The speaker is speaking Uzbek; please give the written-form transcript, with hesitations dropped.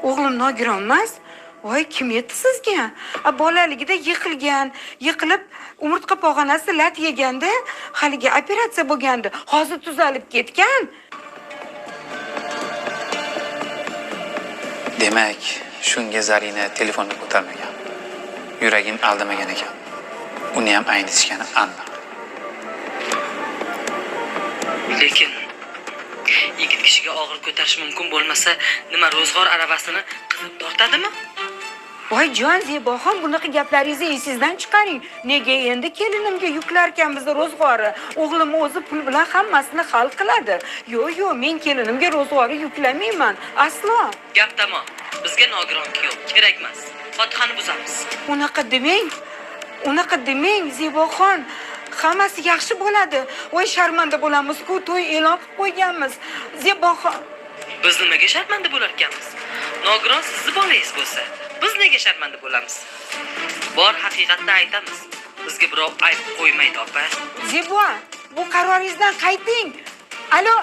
O'g'lim nogiron emas. Voy, kim aytdi sizga? A, bolaligida yiqilgan, yiqilib umurtqa pog'onasi lat yeganda haligi operatsiya bo'lgandi. Hozir tuzalib ketgan. Demak, shunga Zarina telefonni ko'tarmagan. Yuragim aldamagan ekan. Uni ham aynitishgani aniq. Lekin yigit kishiga og'ir ko'tarish mumkin bo'lmasa, nima ro'zg'or aravasini qizib tortadimi? Voy jon Zeboxon, bunaqa gaplaringizni esingizdan chiqaring. Nega endi kelinimga yuklarkanmiz ro'zg'ori? O'g'lim o'zi pul bilan hammasini hal qiladi. Yo'q, yo'q, men kelinimga ro'zg'ori yuklamayman. Aslo. Gap tamom. Bizga nogiron kuyov kerak emas. Fotihani buzamiz. Unaqa demang. Unaqa demang, Zeboxon. Hammasi yaxshi bo'ladi. Voy, sharmanda bo'lamiz-ku, to'y e'lon qilib qo'yganmiz. Zeboxon, Biz nimaga sharmanda bo'lar ekanmiz? Nogiron sizni bolangiz bo'lsa, biz nega sharmanda bo'lamiz? Bor haqiqatni aytamiz. Bizga birov ayb qo'ymaydi, opa. Zebo, bu qaroringizdan qayting. Alo.